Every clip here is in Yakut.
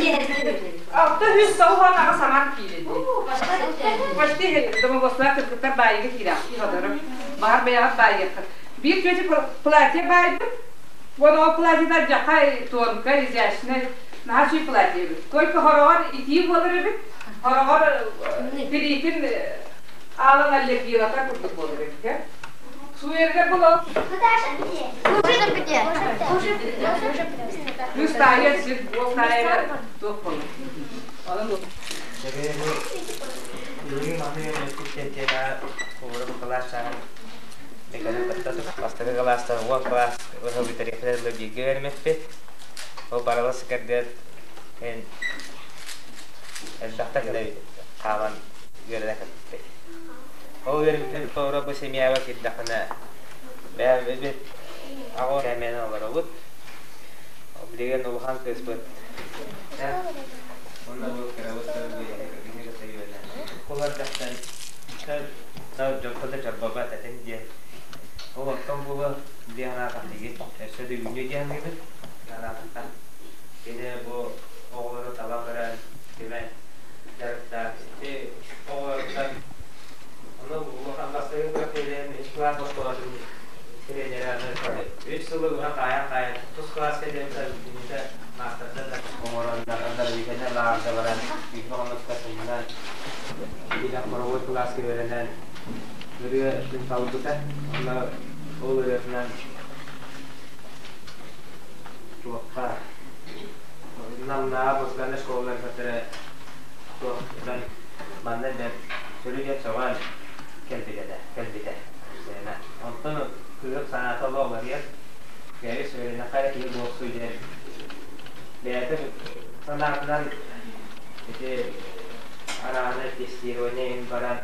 698 аҥар киилэ дии. Почти домовослаах кыргыттар баайыга киирэхтии бодорум. Баҕар бэйэҕит баайыаххыт. Биир чүөчэ платье баайбыт. Уон ол платьета дьахай, тонкай, изящнай. Наһаа үчүгэй платье эбит. Только хороҕор итии буолар эбит. Хороҕор тириитин аалан аллергиялатар курдук буолар эбит. Суерга было. Где? Плюс таайа сир буол таайа туох буолар. Онон Билигин маны үөрэммиппит куурум кылаастааҕын бастакы кылаастан уон кылаас ыһыллыытарыахтар бииргэ үөрэммиппит. Ол барыла сыкардыат эн элбэхтэ кэлэ хаалан үөрэнэ кэлбиппит. Ол үөрэммиппит тоҕо бу семьяҕа киирдэххинэ бэйэбит аҕа кэмиэн олоробут. Билигин улахан кыыспыт уонна бу кырабыт Кулардахтан дьонтон да чорбобот этим диэн. Ол оттон буолуо диэн анаатахтыгыт. Өссө да үүнүө диэн аныыбыт. Анаатахтан. Кини бу оҕолору таба көрөн, түмэн дьарыктаах. Ити оҕолоруттан ону улахан бастакы күрэхтэһиилэрин үс кылаас оскуолатын тренерэ үс сылы быһа хаайан-хаайан тус кылааска диэн бүтүннүүтэ маастардар да оҥорон дарбиканы лааҕырга баран бииргэ хонукка сынньанан билэн хоровой кылааска үөрэнэн ырыа өттүн талбыта онно ол ырыатынан туохха Намнаа музыкальнай школалар кытары туохтан манна бэрт сүрү сөҕөн кэлбит этэ кэлбитэ онтон кыыһым санаата олох уларыйар бэйэ сүрүнэхэ эрэ киһи буолсу диэн бэйэтэ санаатынан ити араана тестирование иһин баран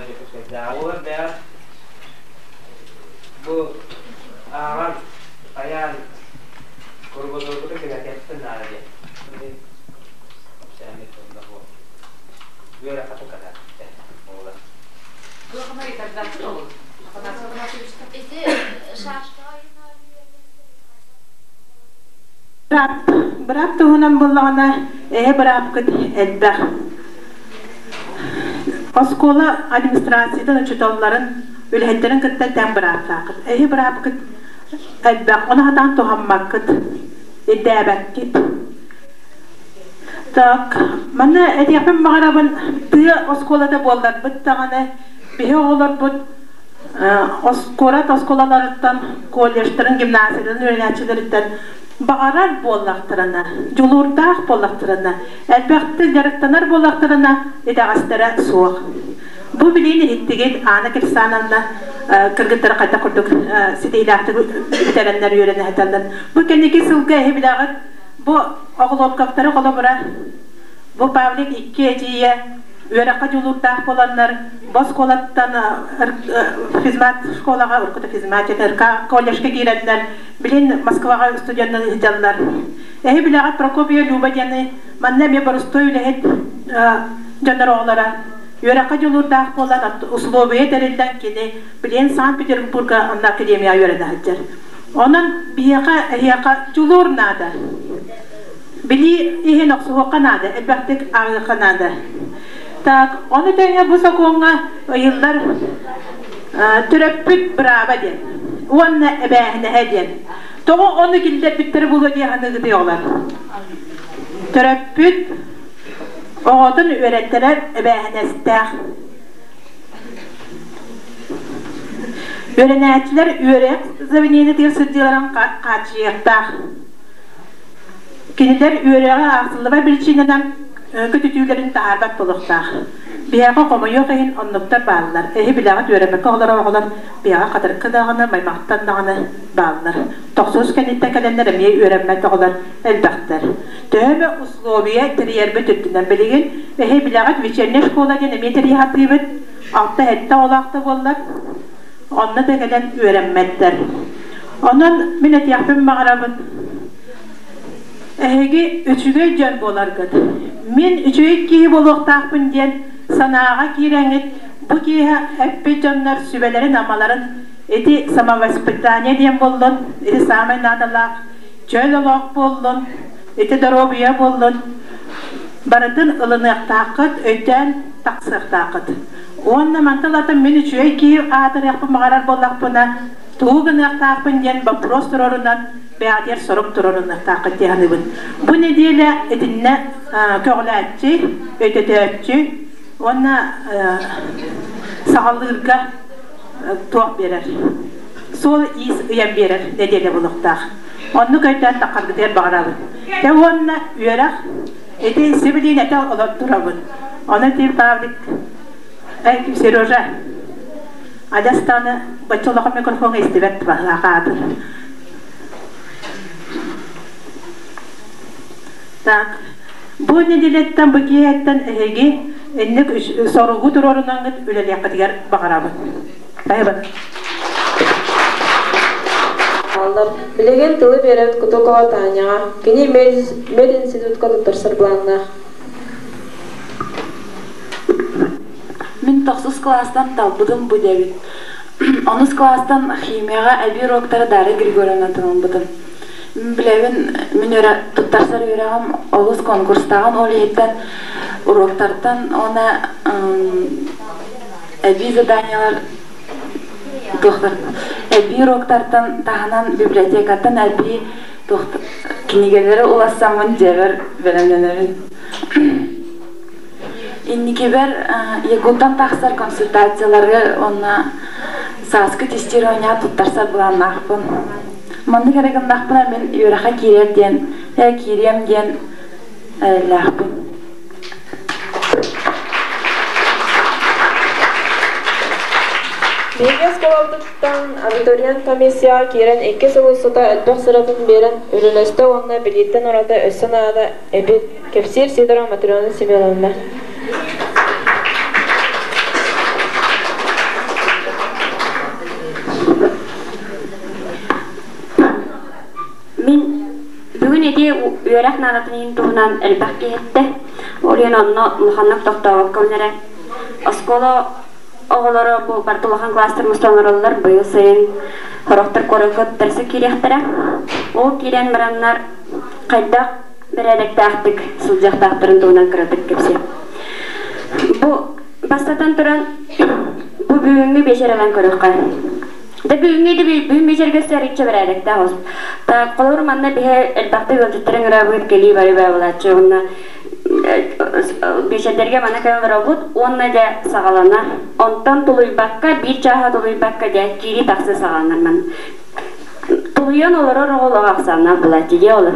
Дьокуускайдааҕы олор бэйэ бу ааҕан хайаан курбутурбуту кэҥэтиэхпин наада диэн кэпсээммит онно бу үөрэххэ туката буолар. Ити шашка Быраап туһунан буоллаҕына, эһэ быраапкыт элбэх. Оскуола администрациятын учууталларын, үлэһиттэрин кытта тэҥ бырааптааххыт. Эһи быраапкыт элбэх, ону сатаан туһаммаккыт, ирдээбэккит. Так, манна этиэхпин баҕарабын, тыа оскуолата буолларбыт даҕаны, биһи оҕолорбут куорат оскуолаларыттан, колледжтарын, гимназияларын үөрэнээччилэриттэн баҕарар буоллахтарына, дьулуурдаах буоллахтарына, элбэхтик дьарыктанар буоллахтарына, итэҕэстэрэ суох. Бу билиини иһиттигит Аана Кирсановна кыргыттара хайдах курдук ситиһиилээхтик бүтэрэннэр үөрэнэ сыталлар. Бу кэнники сылга эһи билэҕит, бу оҕолуопкаптары холобура, бу Павлик икки эдьиийэ үөрэххэ дьулуурдаах буоланнар, бу оскуолаттан физмат школаҕа, уруккута физмат РК колледжка киирэннэр, билин Москваҕа студенныы сылдьаллар. Эһи билэҕит Прокопья Люба диэни манна эмиэ боростуой үлэһит дьоннор оҕолоро. Үөрэххэ дьулуурдаах буолан, условия тэриллэн кини билигин Санкт-Петербурга онно академияҕа үөрэнэ сылдьар. Онон биһиэхэ, эһиэхэ дьулуур наада. Билии иһин охсуһуохха наада, элбэхтик ааҕыахха наада. Так, ону тэҥэ бу сокуоҥҥа ыйыллар төрөппүт бырааба диэн уонна эбээһинэһэ диэн. Тоҕо ону киллэрбиттэрэ буолуо дии саныыгытый оҕолор? Төрөппүт оҕотун үөрэттэрэр эбээһинэстээх. Үөрэнээччилэр үөрэх заведениетыгар сылдьыыларын хааччыйыахтаах. Кинилэр үөрэҕи аахсыллыбат биричиинэнэн көтүтүүлэрин таһаарбат буолуохтаах. Биһиэхэ хомойуох иһин оннуктар бааллар. Эһи билэҕит үөрэммэккэ олорор оҕолор биһиэхэ хатырыкка даҕаны, маймахтан даҕаны бааллар. Тохсус кэнниттэн кэлэннэр эмиэ үөрэммэт оҕолор элбэхтэр. Төһө эмэ условия тэрийэрбит үрдүнэн билигин эһи билэҕит вечерняя школа диэн эмиэ тэрийэ сатыыбыт. Алта-сэттэ оҕолоох да буоллар, онно да кэлэн үөрэммэттэр. Онон мин этиэхпин баҕарабын, эһиги үчүгэй дьон буоларгыт. Мин үчүгэй киһи буолуохтаахпын диэн санааҕа киирэҥҥит бу киэһэ эппит дьоннор сүбэлэрин-амаларын ити самовоспитание диэн буоллун, ити саамай наадалаах. Чөл олох буоллун, ити доруобуйа буоллун, барытын ылыныахтааххыт, өйдөөн тахсыахтааххыт. Уонна мантан атын мин үчүгэй киһи аатырыахпын баҕарар буоллахпына, тугу гыныахтаахпын диэн боппуруос туруорунан бэйэҕитигэр сорук туруоруныахтааххыт дии саныыбын. Бу нэдиэлэ итиннэ көҕүлээччи, өйдөтөөччү уонна саҕалыырга туох биэрэр? Суол-иис ыйан биэрэр нэдиэлэ буолуохтаах. Оннук өйдөөн таххаргытыгар баҕарабын. Тэ уонна үөрэх ити сибилиин этэ олордурабын. Ону ити Павлик, эй, Сережа, адьас даҕаны бачча улахан микрофоҥҥа истибэт баһылаах Так, бу нэдиэлэттэн, бу киэһэттэн эһиги инник соругу туруорунаҥҥыт үлэлиэххитигэр баҕарабын. Спасибо. Билигин тылы биэрэбит Кутукова Таняҕа. Кини мединститутка туттарсар былааннаах. Мин тохсус кылаастан талбытым бу диэбит. Онус кылаастан химияҕа эбии уруоктары Дарья Григорьевна ылбытым. Билэбин, мин өрө туттарсар үөрэҕим олус конкурстааҕын ол иһиттэн уруоктартан уонна эбии заданиелар туохтар эбии уруоктартан таһынан библиотекаттан эбии туох кинигэлэри улассаммын дьиэбэр бэлэмнэнэбин. Инникибэр ЯГУ-тан тахсар консультациялары уонна сааскы тестирование туттарсар былааннаахпын. Маннык эрэ гыннахпына мин үөрэххэ киирэр диэн, ээ киириэм диэн эрэллээхпин. Биһиги оскуолабытыттан абитуриент комиссияҕа киирэн икки сыл устата элбэх сыратын биэрэн үлэлэстэ уонна билииттэн ураты өссө наада эбит, кэпсиир Сидорова Матрена Семеновна. Мин бүгүн ити үөрэх наадатын иһин туһунан элбэх киһи эттэ. Ол иһин онно улаханнык тохтообокко эрэ. Оскуола оҕолоро бу барыта улахан класстар мустан олороллор. Быйыл сайын сорохтор куоракка туттарса киириэхтэрэ. Ол киирэн бараннар хайдах бэрээдэктээхтик сылдьыахтаахтарын туһунан кыратык кэпсиэм. Бу бастатан туран бу бүгүҥҥү биэчэр ылан көрүөххэ. Да бүгүҥҥү да бүгүн биэчэргэ сэриччэ бэрээдэктээх ос. Так, холобур манна биһи элбэхтик ыалдьыттарын ыраабыт кэлии бары баабылааччы уонна биэчэрдэргэ мана кэлэн олоробут уонна дьэ саҕаланар. Онтон тулуйбакка, биир чааһа тулуйбакка дьэ киирии тахса саҕаланар ман. Тулуйан олорор оҕолоох ахсааннаах булааччы дьэ олор.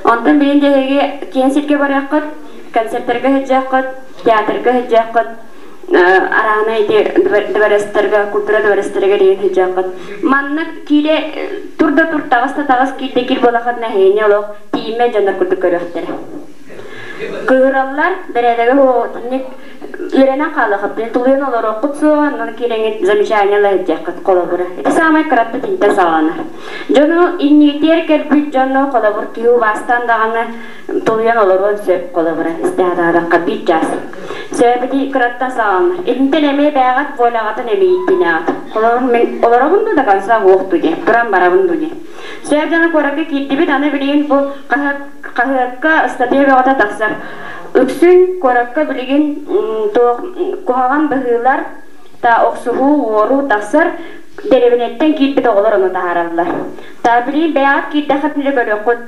Онтон билин дьэһиги киэн сиргэ барыаххыт, концертарга сылдьыаххыт, театрга сылдьыаххыт, араана ити дворецтарга, культура дворецтарыгар иһин сылдьыаххыт. Манна киирэ тур да тур, таҕыс да таҕыс киирдэ киир буолахат нэһиэни олох тиийиммэт дьоннор курдук көрүөхтэрэ. Кыыраллар, бэрээдэгэ итинник үөрэнэн хаалыаххыт, тулуйан олоруоххут суоҕа, онон киирэҥҥит замечание сылдьыаххыт холобура. Ити саамай кыратта тинтэн саҕаланар. Дьону иннигитигэр кэлбит дьону холобур киһи убаастаан даҕаны тулуйан олоруон сөп холобура истэһэ биир чаас. Сөбүти кыраттан саҕаланар. Итинтэн эмиэ бээҕэт воляҕытын эмиийиттинэҕит. Холобур мин олоробун ду до конца уохту диэ, туран барабын ду диэ. Сөп дьоно куоракка киирдибит, аны билигин бу хаһыакка ыстатыйа бөҕөтө тахсар. Үксүн куоракка билигин туох куһаҕан быһыылар та охсуһуу, уоруу тахсар. Дэриэбинэттэн киирбит оҕолор ону таһаараллар. Та билигин бэйэҕит киирдэххитинэ көрүөххүт.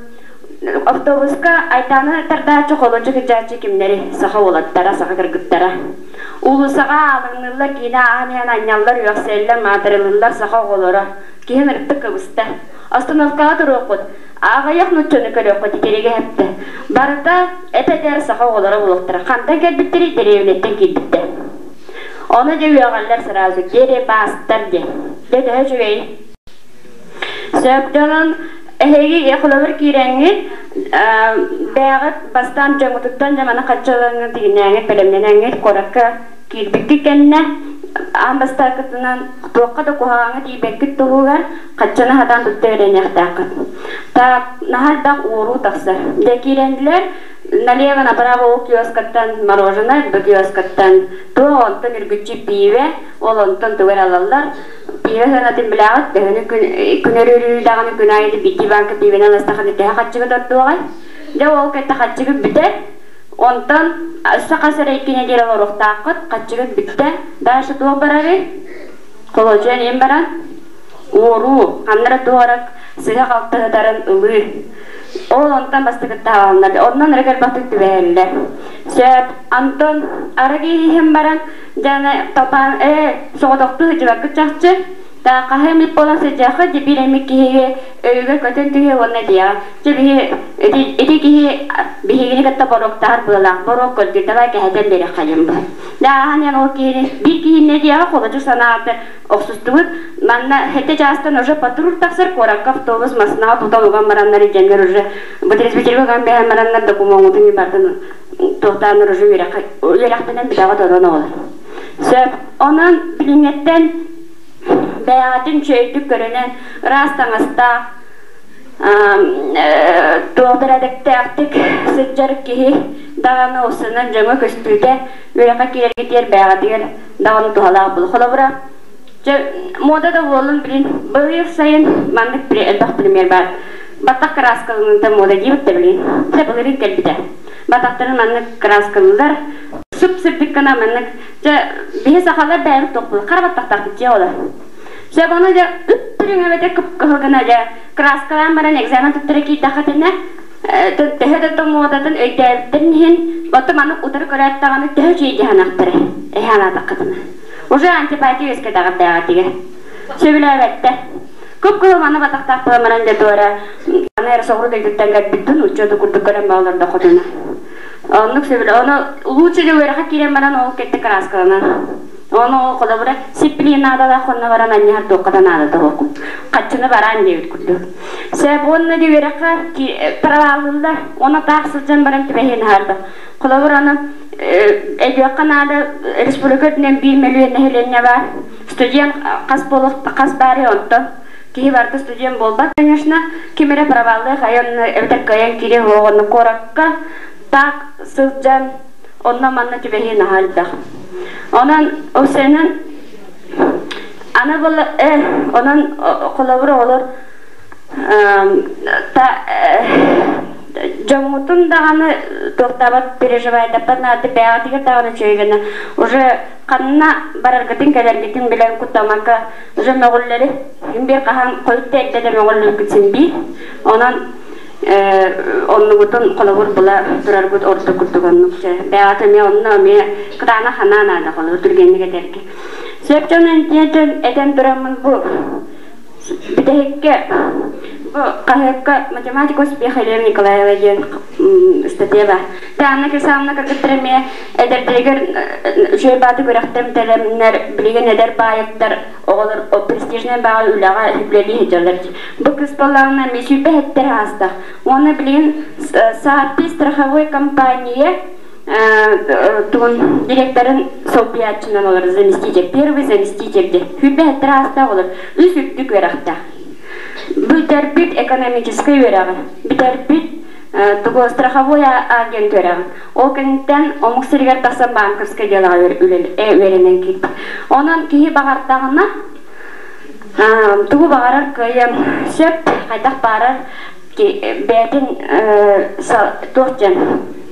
Автобуска айдааны тардааччы, холончу кырдьааччы кимнэри? Саха уолаттара, саха кыргыттара. Уулуссаҕа аалыҥныыллар, киинэ ааһан иһэн анньаллар, үөхсэллэр, маатырылыыллар саха оҕолоро. Киһи ынырыктык кыбыста. Остановкаҕа туруоххут, аҕыйах нууччаны көрүөххүт итиригэ эптэ. Барыта эп-эдэр саха оҕолоро буолуохтара. Хантан кэлбиттэрий? Дэриэбинэттэн киирбиттэр. Ону дьэ үөҕэллэр сразу, дерибастар диэн. Дьэ төһө үчүгэй? Сөп дьонун эһиги холобур киирэҥҥит, бэйэҕит бастаан дьоҥҥутуттан дьэ маны хаччылаҥҥыт, тигинээҥҥит, бэлэмнэнэҥҥит куоракка киирбиккит кэннэ аан бастакытынан туохха да куһаҕаҥҥа тиийбэккит туһугар хаччаны хатаан тутта үөрэниэхтээххит. Так, наһаа элбэх уоруу тахсар. Дьэ киирэнилэр Налево направо ол киоскаттан мороженое, бу киоскаттан туох онтон үргүччү пиибэ, ол онтон тугу эрэ ылаллар. Пиибэ сыанатын билэҕит, төһөнү күн күнөрүрүү даҕаны күн аайы биирдии банка пиибэни ылыстахына төһө хаччыгы тардуоҕай? Дьэ ол кытта хаччыгы бүтэр. Онтон өссө хас эрэ икки нэдиэлэ олоруохтааххыт, хаччыгыт бүттэ. Дальше туох барарый? Холуочуйан иһин баран, уоруу, ханна эрэ туох эрэ сыһа-халты сытарын ылыы. Ол онтон бастакыттааланнар, оннон эрэ кэлбэхтик түбэһэллэр. Сөп, Антон арыгы иһэн баран, дьаны топаан ээ, соҕотохтуу сылдьыбаккыт чахчы, та хаһы эмит буолан сылдьыаххыт, дьэ биир эмит киһиги өйүгэр көтөн түһүө уонна диэҕэ. Дьэ биһи ити, ити киһи биһигини кытта боруоктаһар быалаах, боруок көрдүүр, давай кэһэтэн биэриэххэ диэн бу. Дьэ ааһан иһэн ол киһини биир киһини диэҕэ холодьу санаата охсустубут. Манна хэттэ чаастан уже патруль тахсар, куоракка автобус масынаҕа тутан уган бараннар дьэнгэр уже бытрезвительгэ уган бэһэн бараннар докумуоҥҥутун барытын туохтааннар уже үөрэххэ үөрэхтэнэн бүтэҕэ тодон оҕолор. Сөп. Онон билиҥҥэттэн бэйэҕитин үчүгэйдик көрүнэн ыраас таҥастаах туох бэрээдэктээхтик сылдьар киһи даҕаны усунан дьоҥо көстүүтэ үөрэххэ киирэргитигэр бэйэҕитигэр даҕаны туһалаах буолуо. Холобура, дьэ, муода да буоллун билин быйыл сайын маннык элбэх пример баар. Баттах кырааскаланыыта муода диэбит да билин. Дьэ, былырыын кэлбитэ. Батахтарын маннык кырааскалыылар. Сып-сырдык гына маннык. Дьэ, биһи сахалар бэйэбит туохпут хара баттахтаахпыт дьиэ ола. Сөп ону дьэ үп-түрүҥ эбэтэр кып-кыһыл гына дьэ кырааскалаан баран экзамен туттара киирдэххитинэ төһө да томуодатын өйдөөбүттэрин иһин, оттон маннык утары көрөөт даҕаны төһө үчүгэй дьаһанахтара эһэ анаатаххытына. Уже антипатия үөскэтэҕэрдээҕитигэр. Сөбүлээбэттэр. Кып-кыһыл маны батахтаах буолан баран дьэ туора аны эрэ соҕуруу дойдуттан кэлбиттин учуоту курдук көрөн баалар хотуна. Оннук сөбүлэ. Ону лучше дьэ үөрэххэ киирэн баран ол кэтти краскаланан. Ону холобура сиппилиин наадалаах онно баран анньыһар туохха да наадата суох. Хаччыны бараан диэбит курдук. Сөп уонна дьэ үөрэххэ проваллыллар. Уонна таах сылдьан баран түбэһиэн аһарда. Холобур аны өйдүөххэ наада республика үрдүнэн биир мөлүйүөн нэһилиэнньэ баар. Студент хас буолуох хас баарый онтон киһи барыта студент буолбат, конечно. Ким эрэ проваллыах айан эбэтэр кыайан киириэ суох онно куоракка таах сылдьан онно-манна түбэһии наһаа элбэх. Онон осенан аны был онон холобур оҕолор та дьоҥҥутун даҕаны туохтаабат переживайдаппат наада бэйэҕитигэр даҕаны үчүгэй гына уже ханна бараргытын кэлэргитин билэн куттамакка уже мөҕүллэри биир хаһан хойут да эрдэ да мөҕүллүбүккүт син биир онон оннугутун холобур була тураргыт ордук курдук оннук чэ бэйэҕит эмиэ онно эмиэ кытаанах санаа наада холобур түргэнник этэргэ сөп дьон этэн тураммын бу бүтэһиккэ бу хаһыакка математика успеха Елена Николаева диэн статья баар. Таанна Кирсановна кыргыттар эмиэ эдэрдэригэр үчүгэй бааты күрэхтэн тэлэмнэр билигин эдэр баайыктар оҕолор престижнай баҕа үлэҕэ үлэлии сылдьаллар. Бу кыс буоллаҕына эмиэ сүүрбэ сэттэ аастах. Уонна билигин Сааппи страховой компания тугун директорын солбуйааччынан олор заместитель, первый заместитель диэн. Сүүрбэ сэттэ аастаах олор. Үс үрдүк үөрэхтээх. Бүтэрбит экономическай үөрэҕи, бүтэрбит тугу страховой агент үөрэҕин. Ол кэнниттэн омук сиригэр тахсан банковскай дьыалаҕа үөрэнэн киирбит. Онон киһи баҕардаҕына тугу баҕарар кыайыан сөп, хайдах баарар бэйэтин туох диэн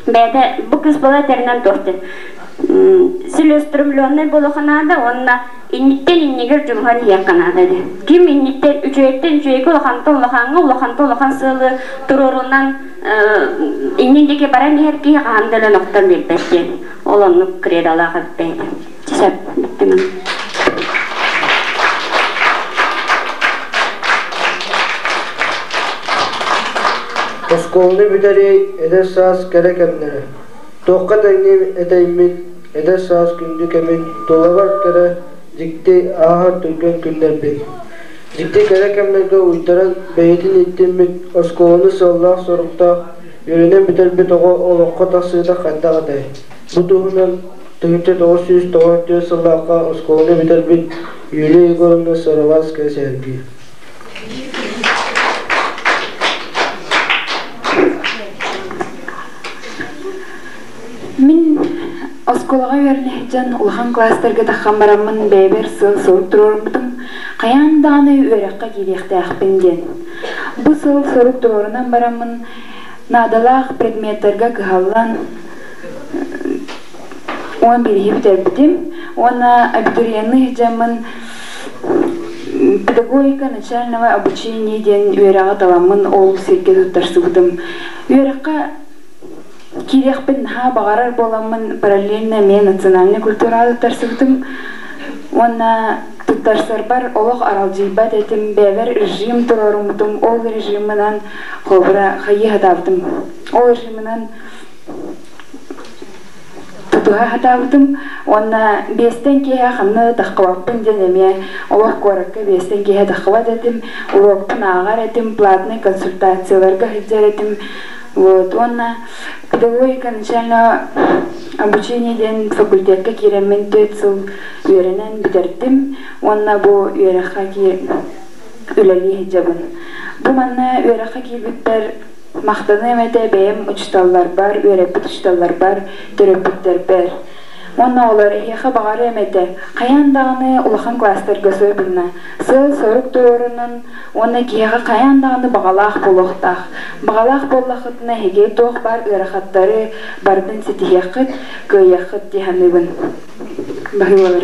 бэйэтэ бу кыс буола этэринэн туох диэн целеустремленный буолуохха наада уонна инниттэн иннигэр дьулуһан иһиэххэ наада диэн. Ким инниттэн үчүгэйтэн үчүгэйгэ улахантан улахаҥҥа улахантан улахан сыалы туруорунан иннин диэки баран иһэр киһи хаһан да өлөн охтон биэрбэт диэн. Ол оннук кредолаах эбит Сөп, бүттүм. Оскуоланы бүтэрии эдэр саас кэрэ кэмнэрэ. Туохха тэҥниир этэймит эдэр саас күндү кэмин тулабар кэрэ дьикти ааһар түргэн күннэрбин. Дьикти кэрэ кэмнэргэ уйдаран бэйэтин иттиммит оскуоланы сыаллаах-соруктаах үөрэнэн бүтэрбит оҕо олоххо тахсыыта хайдах этэй? Бу туһунан 1994 сыллаахха оскуоланы бүтэрбит Юлия Егоровна Сыроватская сэһэргиир. Оскуолаҕа үөрэнэ сылдьан улахан кылаастарга таххан бараммын бэйэбэр сыал-сорук туруоруммутум, хайаан даҕаны үөрэххэ киириэхтээхпин диэн. Бу сыал-сорук туруорунан бараммын наадалаах предметтэргэ кыһаллан 11-и бүтэрбитим уонна абитуриенныы сылдьаммын педагогика начального обучения диэн үөрэҕи таламмын ол сиргэ туттарсыбытым. Үөрэххэ Киириэхпин наһаа баҕарар буоламмын параллельно эмиэ национальнай культураҕа туттарсыбытым уонна туттарсарбар олох аралдьыйбат этим, бэйэбэр режим туруоруммутум, ол режиммынан холобура хайыы сатаабытым. Ол режимынан тутуһа сатаабытым уонна биэстэн киэһэ ханна да таххыбаппын диэн эмиэ олох куоракка биэстэн киэһэ таххыбат этим, уруокпун ааҕар этим, платнай консультацияларга сылдьар этим. Вот, уонна педагогика начального обучения диэн факультекка киирэммин 4 сыл үөрэнэн бүтэрдим уонна бу үөрэххэ үлэлии сылдьабын. Бу манна үөрэххэ киирбиппэр махтаныам этэ бэйэм учууталларбар, үөрэппит учууталларбар, төрөппүттэрбэр. Уонна олор эһиэхэ баҕарыам этэ, хайаан даҕаны улахан класстарга сыабынна, сыал-сорук туруорунан уонна киһиэхэ хайаан даҕаны баҕалаах буолуохтаах. Баҕалаах буоллаххытына эһиги туох баар ыарахаттары барытын ситиһиэххит, кыайыаххыт дии саныыбын. Баһыыбалар.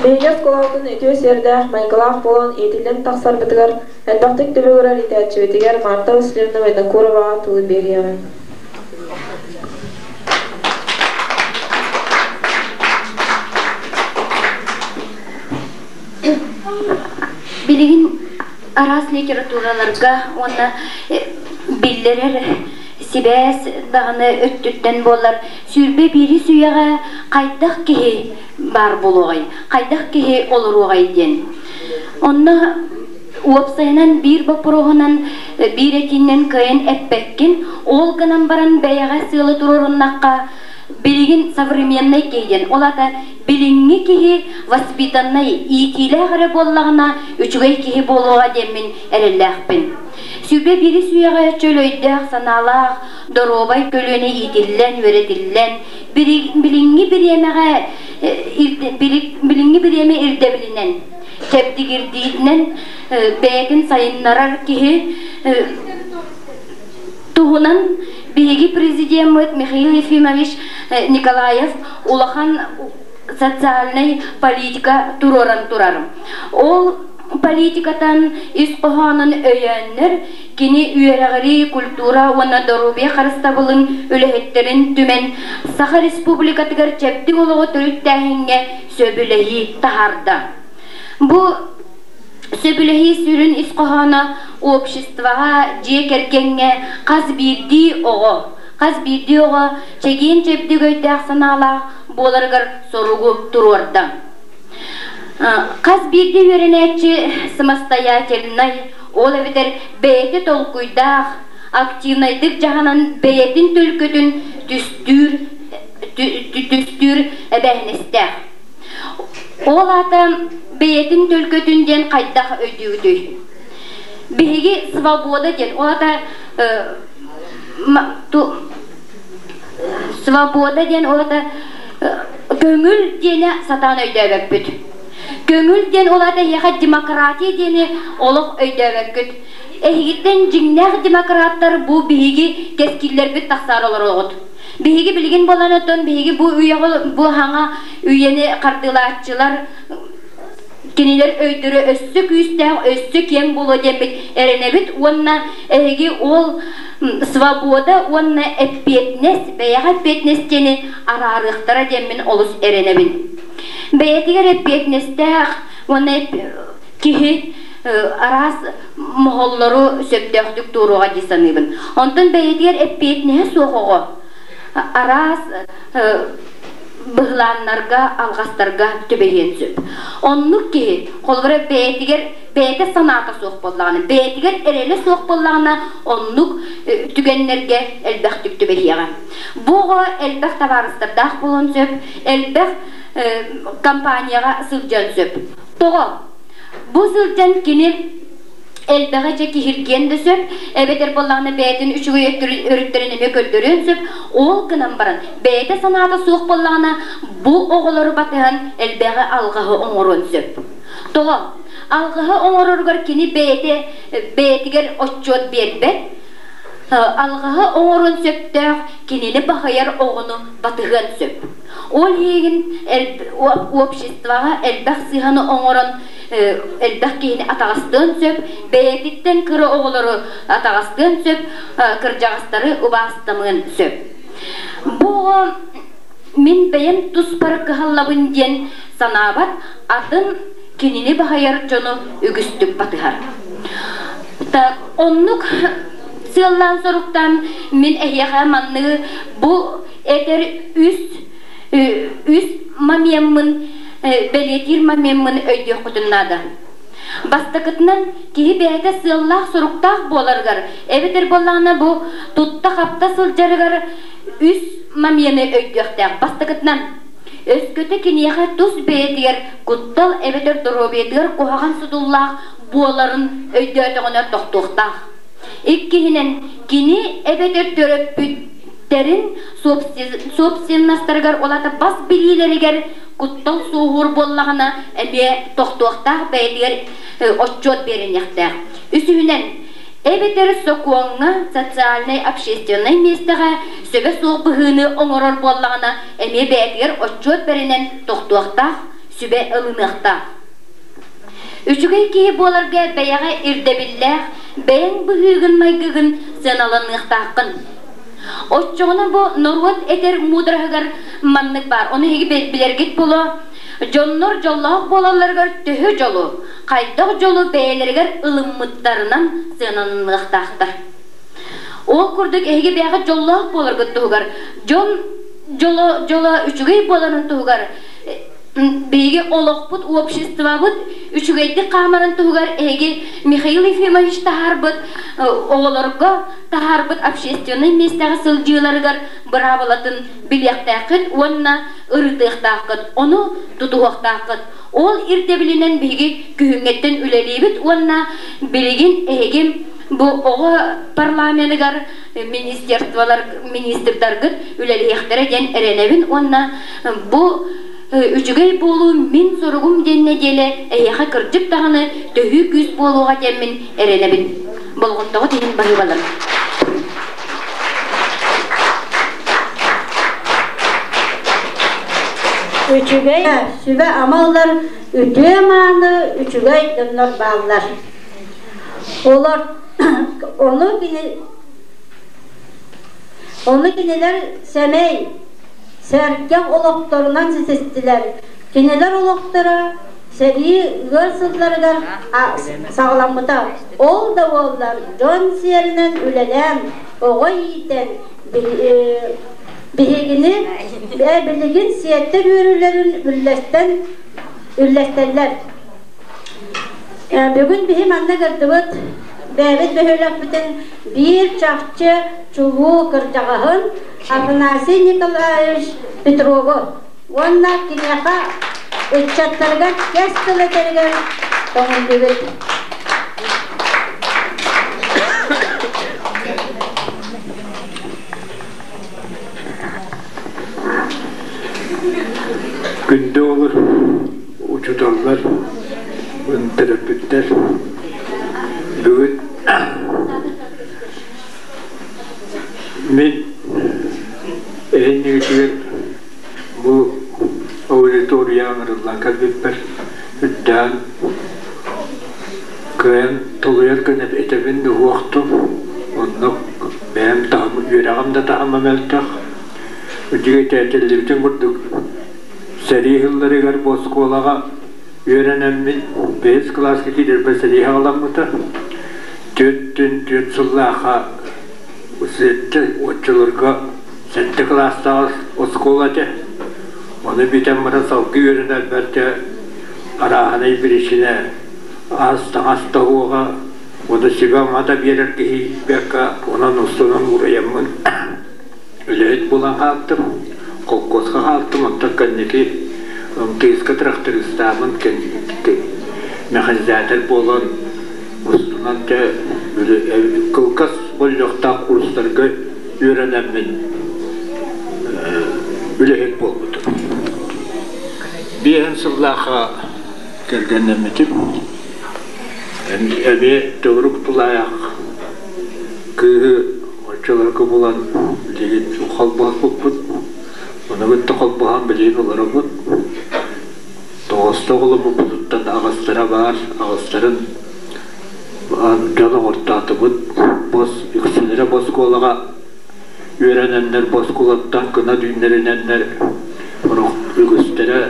Биһиги оскуолабытын үтүө сиэрдээх, майгылаах буолан иитиллэн тахсарбытыгар элбэхтик түбүгүрэр иитээччибитигэр Марта Васильевна Винокуроваҕа тылы биэриэҕиҥ. Билигин араас литератураларга уонна биллэрэр сибээс даҕаны өттүттэн буоллар 21 үйэҕэ хайдах киһи баар буолуоҕай, хайдах киһи олоруоҕай диэн. Онно уопсайынан биир боппуруоһунан биир этиинэн кыайан эппэккин, ол гынан баран бэйэҕэ сыалы туруоруннахха билигин современный киһи диэн, ол аата билиҥҥи киһи воспитаннай иитиилээх эрэ буоллаҕына үчүгэй киһи буолуоҕа диэммин эрэллээхпин. Сүбэ биирис үйэҕэ чөл өйдөөх-санаалаах, доруобай көлүөнэ иитиллэн, үөрэтиллэн, билиҥҥи бириэмэҕэ билиҥҥи бириэмэ ирдэбилинэн чэбдигирдиитинэн бэйэтин сайыннарар киһи туһунан биһиги президеммыт Михаил Ефимович Николаев улахан социальнай политика туруоран турар. Ол политикатан ис хоһоонун өйөөннөр кини үөрэҕирии, культура уонна доруобуйа харыстабылын үлэһиттэрин түмэн Саха Республикатыгар чэбдик олоҕу төрүттээһиҥҥэ сөбүлэһии таһаарда. Бу сөбүлэһии сүрүн ис хоһооно обществоҕа, дьиэ кэргэҥҥэ хас биирдии оҕо, хас биирдии оҕо чэгиэн-чэбдик өйдөөх-санаалаах буоларыгар соругу туруорда. Хас биирдии үөрэнээччи самостоятельнай, ол эбэтэр бэйэтэ толкуйдаах, активнайдык дьаһанан бэйэтин төлкөтүн түстүүр түстүүр эбээһинэстээх. Ол аата бэйэтин төлкөтүн диэн хайдах өйдүүгүтүй? Биһиги свобода диэн, ол аата свобода диэн ол аата көҥүл диэни сатаан өйдөөбөппүт. Көҥүл диэн ол аата эһиэхэ демократия диэни олох өйдөөбөккүт. Эһигиттэн дьиҥнээх демократтар бу биһиги кэскиллэрбит тахсаар олороҕут. Биһиги билигин буолан оттон биһиги бу үйэҕэ бу хаҥа үйэни хардыылааччылар кинилэр өйдөрө өссө күүстээх, өссө киэҥ буолуо диэммит эрэнэбит уонна эһиги ол свобода уонна эппиэтинэс, бэйэҕэ эппиэтинэс диэни араарыахтара диэммин олус эрэнэбин. Бэйэтигэр эппиэтинэстээх уонна киһи араас моһоллору сөптөөхтүк туоруоҕа дии саныыбын. Онтон бэйэтигэр эппиэтинэһэ суох оҕо араас быһылааннарга, алҕастарга түбэһиэн сөп. Оннук киһи, холобура, бэйэтигэр бэйэтэ санаата суох буоллаҕына, бэйэтигэр эрэлэ суох буоллаҕына, оннук түгэннэргэ элбэхтик түбэһиэҕэ. Бу оҕо элбэх табаарыстардаах буолуон сөп, элбэх компанияҕа сылдьыан сөп. Тоҕо? Бу сылдьан кини Элбэҕи дьэ киһиргиэн да сөп, эбэтэр буоллаҕына бэйэтин үчүгэй өрүттэрин эмиэ көрдөрүөн сөп. Ол гынан баран, бэйэтэ санаата суох буоллаҕына, бу оҕолору батыһан элбэҕи алҕаһы оҥоруон сөп. Тоҕо? Алҕаһы оҥороругар кини бэйэтэ бэйэтигэр отчуот биэрбэт, алҕаһы оҥоруон сөптөөх кинини баһыйар оҕону батыһыан сөп. Ол иһин обществоҕа элбэх сыыһаны оҥорон элбэх киһини атаҕастыан сөп, бэйэтиттэн кыра оҕолору атаҕастыан сөп, кырдьаҕастары убаастамыан сөп. Бу оҕо мин бэйэм туспар кыһаллабын диэн санаабат, атын кинини баһыйар дьону үгүстүк батыһар. Так, оннук сыаллаан-соруктаан мин эһиэхэ манныгы бу этэр үс үс момеммын бэлиэтиир момеммын өйдүөххүтүн наада. Бастакытынан, киһи бэйэтэ сыаллаах-соруктаах буоларыгар, эбэтэр буоллаҕына бу тутта-хапта сылдьарыгар үс момены өйдүөхтээх. Бастакытынан, өскөтө киниэхэ тус бэйэтигэр куттал эбэтэр доруобуйатыгар куһаҕан содуллаах буоларын өйдөөтөҕүнэ тохтуохтаах. Иккиһинэн, кини эбэтэр төрөппүттэрин собственностарыгар ол аата бас билиилэригэр куттал суоһуур буоллаҕына эмиэ тохтуохтаах бэйэтигэр отчуот биэриниэхтээх. Үсүһүнэн, эбэтэр сокуоҥҥа социальнай общественнай миэстэҕэ сөбө суох быһыыны оҥорор буоллаҕына эмиэ бэйэтигэр отчуот бэринэн тохтуохтаах, сүбэ ылыныахтаах. Үчүгэй киһи буоларга бэйэҕэ ирдэбиллээх, бэйэҥ быһыыгын-майгыгын сыаналаныахтааххын. Оччоҕуна бу норуот этэр муудараһыгар маннык баар, ону эһиги билэргит буолуо, дьоннор дьоллоох буолалларыгар төһө дьолу, хайдах дьолу бэйэлэригэр ылыммыттарынан сыаналаныахтаахтар. Ол курдук эһиги бэйэҕит дьоллоох буоларгыт туһугар, дьон дьоло, дьоло үчүгэй буоларын туһугар биһиги олохпут, обществобыт үчүгэйдик хаамарын туһугар эһиги Михаил Ефимович таһаарбыт оҕолорго таһаарбыт общественнай миэстэҕэ сылдьыыларыгар быраабылатын билиэхтээххит уонна ырытыахтааххыт, ону тутуһуохтааххыт. Ол ирдэбилинэн биһиги күһүҥҥэттэн үлэлиибит уонна билигин эһиги бу оҕо парламеныгар министерстволар министрдаргыт үлэлиэхтэрэ диэн эрэнэбин уонна бу үчүгэй буолуу мин соругум диэн нэдиэлэ эһиэхэ кырдьык даҕаны төһүү күүс буолуоҕа диэммин эрэнэбин. Болҕомтоҕут иһин баһыыбалар. Үчүгэй сүбэ-ама ылар үтүө-мааны үчүгэй дьоннор бааллар. Олор ону кини ону кинилэр сэмэй, сэргэх олохторунан ситистилэр. Кинилэр олохторо сэрии ыар сылларыгар саҕаламмыта. Ол да буоллар, дьон сиэринэн үлэлээн, оҕо иитэн, биһигини билигин сиэттэр үөрүүлэрин үллэстэн үллэстэллэр. Бүгүн биһи манна кырдыбыт бэйэбит бөһүөлэкпитин биир чахчы чулуу кырдьаҕаһын Афанасий Николаевич Петрову уонна киниэхэ ыччаттарыгар кэс тыл этэригэр көҥүллүүбүт. Күндү олор учууталлар, төрөппүттэр бүгүн мин эһиннигитигэр бу аудитория ыҥырыллан кэлбиппэр үрдээн кыайан толуйар гына этэбин уһуохтум оннук бэйэм таһым үөрэҕим да таһыма мөлтөх үчүгэй тээтиллибитин курдук сэрии сылларыгар бу оскуолаҕа үөрэнэммин бэһис кылааска киирэрбэр сэрии аҕаламмыта түөрт түөрт сыллаахха сэттэ оччолорго сэттэ кылаастаах оскуола этэ ону бүтэн баран салгыы үөрэнэрбэр дьэ арааһынай биричиинэ ас таҥас тоһуоҕа уонна сүбэ-ама да биэрэр киһи бэкка онон устунан уурайаммын үлэһит буолан хаалтым холкуоска хаалтым онтон кэнники МТС-ка трактористаабын механизатор буолан. Устунан дьэ кылгас болдьохтоох курстарга үөрэнэммин үлэһит буолбутум. Биэһин сыллаахха кэргэннэммитим. Эмиэ төгүрүк тулаайах кыыһы оччолорго булан билигин холбоһуппут. Ону кытта холбоһон билигин олоробут. Тоҕуста оҕоломмуппутуттан аҕыстара баар, аҕыстарын дьон оҥортоотубут. Бос үксүлэрэ бу оскуолаҕа үөрэнэннэр, бу оскуолаттан кына түүннэринэннэр үгүстэрэ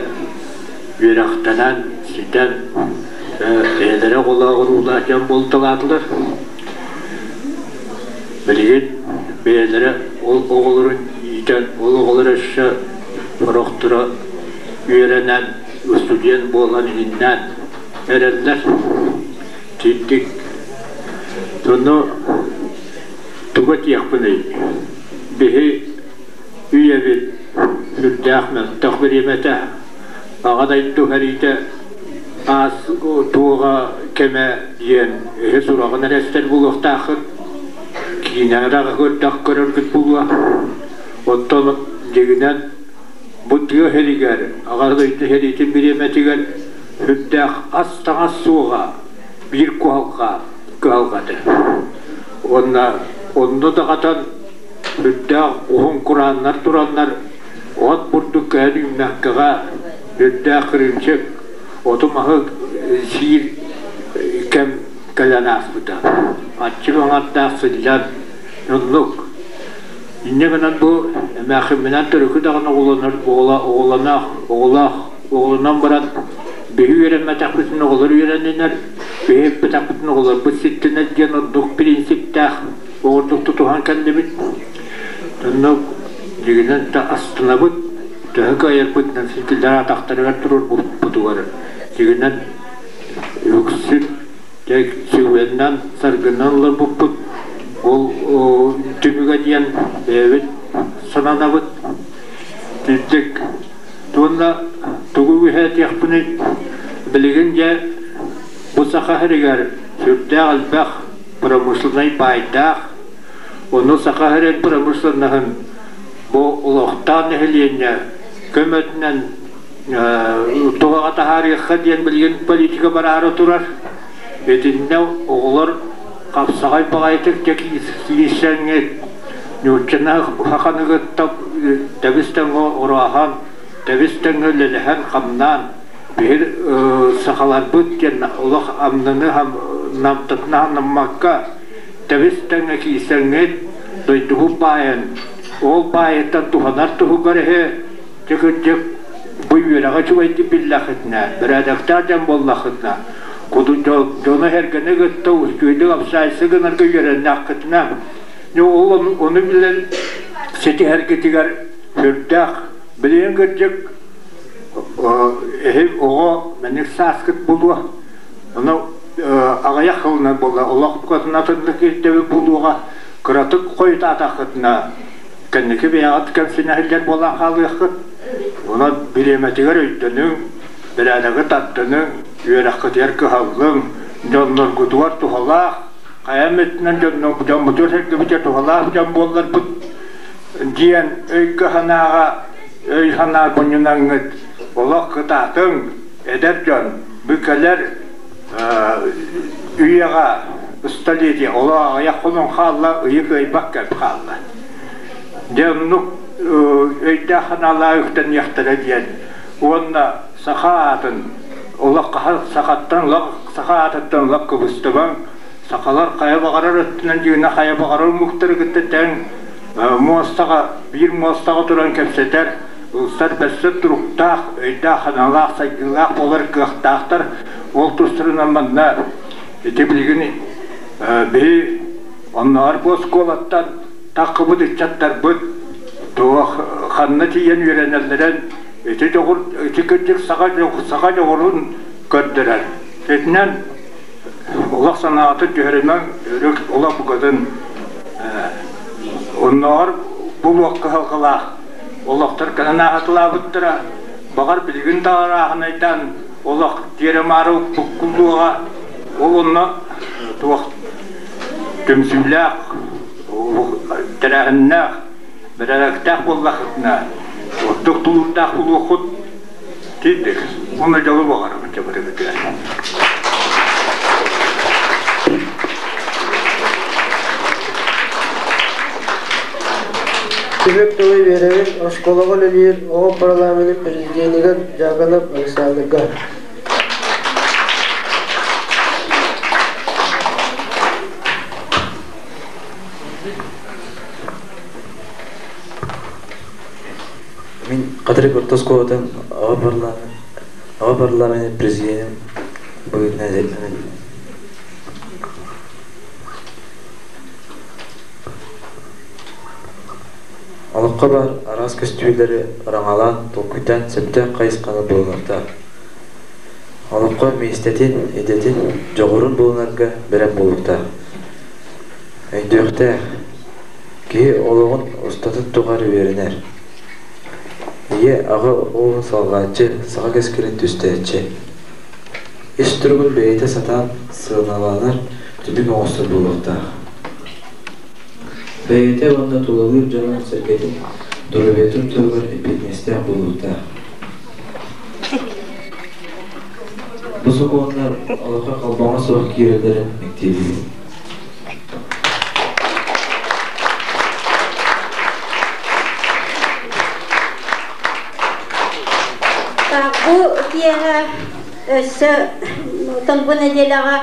үөрэхтэнэн, ситэн, бэйэлэрэ оҕолоох-уруулаах дьон буолталаатылар. Билигин бэйэлэрэ ол оҕолорун иитэн, ол оҕолор өссө сорохторо үөрэнэн, устудьуон буолан иһиннээн эрэллэр. Титтик Ону тугу этиэхпиний? Биһи үйэбит сүрдээх мөлтөх бириэмэтэ, Аҕа дойду сэриитэ аас туоҕа кэмэ диэн эһи сураҕын эрэ истэр буолуохтааххыт, киинэҕэ да көрдөх көрөргүт буолуо. Оттон дьиҥинэн бу тыа сиригэр Аҕа дойду сэриитин бириэмэтигэр сүрдээх ас-таҥас суоҕа биир куһалҕа кыһалҕата. Уонна онно даҕатан сүрдээх уһун курааннар тураннар от бурдук көһөн үүммэккэҕэ үрдээх кырыымчык оту-маһы сиир кэм кэлэн ааспыта. Аччык аҥардаах сылдьан оннук. Инньэ гынан бу эмээхсимминэн төрүкү даҕаны оҕолонор оҕолоох оҕолоох оҕолонон баран биһи үөрэммэтэхпитин оҕолор үөрэннинэр, биһи эппэтэхпитин оҕолорбут ситтинэр диэн ордук принциптээх оҕордук тутуһан кэллибит. Онно дьиҥинэн да астынабыт, төһө кыайарбытынан ситилэр атахтарыгар туруорбуппутугар дьиҥинэн үксүн дьэ сүгүннэн саргынан олорбуппут. Ол түмүгэ диэн бэйэбит сананабыт. Тирдик уонна тугу үһэтиэхпиний билигин дьэ бу саха сиригэр сүрдээх элбэх промышленнай баайдаах, ону Саха сирин промышленноһын бу олохтоох нэһилиэнньэ көмөтүнэн туһаҕа таһаарыахха диэн билигин политика бараары турар. Итиннэ оҕолор хапсаҕай баҕайытык дьэ киирсэҥҥит, нууччаны саханы кытта тэбис-тэҥҥэ орооһон, тэбис-тэҥҥэ үлэлэһэн-хамнаан биһир сахаларбыт диэн олох амнаны намтатына санаммакка тэбис тэҥҥэ киирсэҥҥит дойдубут баайын ол баайыттан туһанар туһугар эһи дьэ кырдьык бу үөрэҕи үчүгэйдик биллэххитинэ бэрээдэктээх дьон буоллаххытына куду дьону эргэни кытта үчүгэйдик общайся гынарга үөрэннэххитинэ ол ону билэн ситиһэргитигэр сүрдээх билигин кырдьык Эһи оҕо маннык сааскыт булуо, ону аҕыйах сылынан буолла, олох букатын атыннык ирдэбил булуоҕа, кыратык хойутаатаххытына кэнники бэйэҕит кэмсинэһиллэр буолан хаалыаххыт. Онон бириэмэтигэр өйдөнүҥ, бэрээдэги тардыныҥ, үөрэххитигэр кыһаллыҥ, дьонноргутугар туһалаах, хайа эмитинэн дьоммутугар-сэргэбитигэр туһалаах дьон буолларбыт диэн өйгө-санааҕа өй-санаа мунньунаҥҥыт олох кытаатыҥ, эдэр дьон, бу кэлэр үйэҕэ столетие олох аҕыйах хонон хаалла, ыйы кыайбат кэм хаалла. Дьэ оннук өйдөөх санаалаах үктэниэхтэрэ диэн уонна саха аатын олох сахаттан олох саха аатыттан олох кыбыстыбаҥ, сахалар хайа баҕарар өттүнэн дьиҥинэ хайа баҕарар омуктары кытта тэҥ муостаҕа биир муостаҕа туран кэпсэтэр, ылсар-бэрсэр туруктаах, өйдөөх-санаалаах, сайдыылаах буолар кыахтаахтар. Ол тустарынан манна ити билигин биһи оннооҕор бу оскуолаттан таххыбыт ыччаттарбыт туох ханна тиийэн үөрэнэллэрин ити дьоҕур ити кырдьык саха саха дьоҕурун көрдөрөр. Итинэн олох санаатын түһэримэҥ, өрүк олох букатын оннооҕор булуох кыһалҕалаах олохтор кэлэн ааһатылаабыттара. Баҕар билигин да арааһынайдаан олох тиэрэ-маары буккуллуоҕа. Ол онно туох түмсүүлээх, тэрээһиннээх, бэрээдэктээх буоллаххытына, ордук тулуурдаах буолуоххут тиийдик. Уонна дьолу баҕарабын дьабарыгытыгар. Түмүк тылы биэрэбин оскуолаҕа үлэлиир оҕо парламенын президенигэр Дьяконов Александрга. Мин Хатырык орто оскуолатын аҕа парламент аҕа парламент президенин быһыытынан этэбин. Олоххо баар араас көстүүлэри ыраҥалаан, толкуйдаан сөптөөх хайысханы булунуохтаах. Олоххо миэстэтин, идэтин, дьоҕурун булунарга бэлэм буолуохтаах. Өйдүөхтээх, киһи олоҕун устатын тухары үөрэнэр. Ийэ, аҕа уолун салҕааччы, саха кэскилин түстээччи. Ис туругун бэйэтэ сатаан сыаналанар, түмүк оҥостор буолуохтаах. Бэйэтэ уонна тулалыыр дьонун-сэргэтин доруобуйатын туһугар эппиэтинэстээх буолуохтаах. Бу сокуоннар олоххо халбаҥа суох киирэллэрин мэктиэлиир. Бу киэһэ өссө бу нэдиэлэҕэ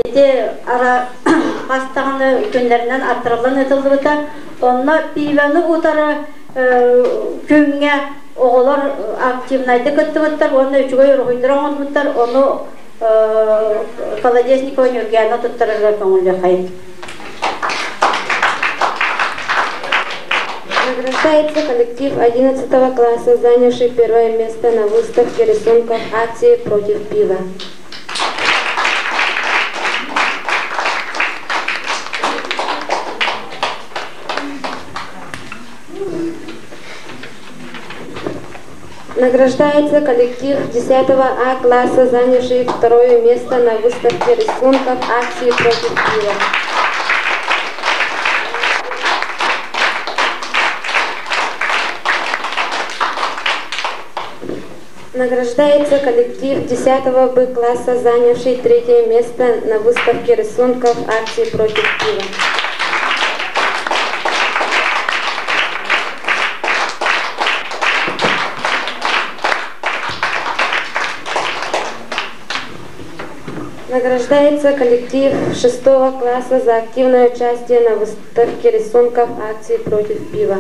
ити ара хас даҕаны күннэринэн аттарыллан ыытыллыбыта. Онно пивоны утары күҥҥэ оҕолор активнайдык кыттыбыттар уонна үчүгэй уруһуйдары оҥорбуттар. Ону Колодезникова Нюргяна туттарарыгар көҥүллүөххэйин. Награждается коллектив 11 класса, занявший первое место на выставке рисунков акции «Против пива». Награждается коллектив 10 А класса, занявший второе место на выставке рисунков акции «Против пива». Награждается коллектив 10 Б класса, занявший третье место на выставке рисунков акции «Против пива». Награждается коллектив 6 класса за активное участие на выставке рисунков акции «Против пива».